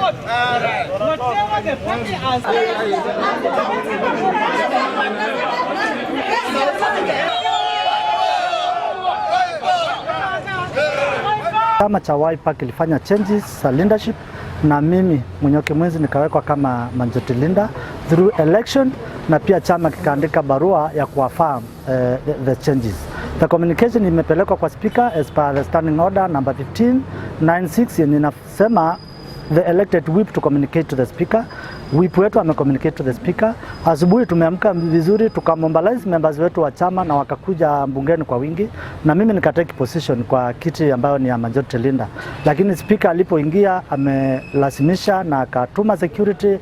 Whatever the party has. Chama cha Wiper kilifanya changes za leadership na mimi Munyoki Mwinzi nikawekwa kama majority leader through election, na pia chama kikaandika barua ya kuaffirm the changes. The communication imepelekwa kwa speaker as per the standing order number 1596 yenye inasema the elected whip to communicate to the speaker. Whip wetu amecommunicate to the speaker. Asubuhi tumeamka vizuri, tukamobilize members wetu wa chama na wakakuja bungeni kwa wingi, na mimi nikatake position kwa kiti ambayo ni ya majority leader, lakini speaker alipoingia amelazimisha na akatuma security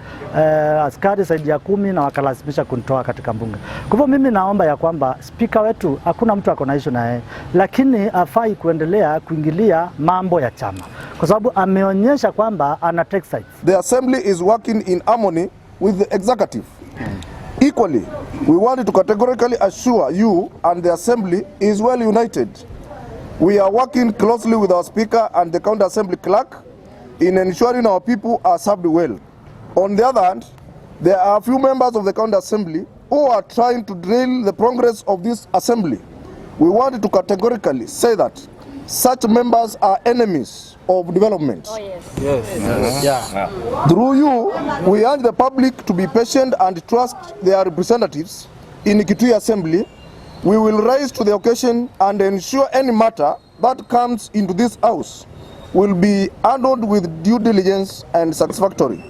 askari zaidi ya 10 na wakalazimisha kunitoa katika bunge. Kwa hivyo mimi naomba ya kwamba speaker wetu, hakuna mtu ako na issue na yeye, lakini afai kuendelea kuingilia mambo ya chama kwa sababu ameonyesha kwamba ana take sides. The assembly is working in harmony with the executive. Equally, we want to categorically assure you and the assembly is well united. We are working closely with our speaker and the county assembly clerk in ensuring our people are served well. On the other hand, there are a few members of the county assembly who are trying to derail the progress of this assembly. We want to categorically say that such members are enemies of development. Oh, yes. Through you, we urge the public to be patient and trust their representatives in Kitui Assembly. We will rise to the occasion and ensure any matter that comes into this house will be handled with due diligence and satisfactory.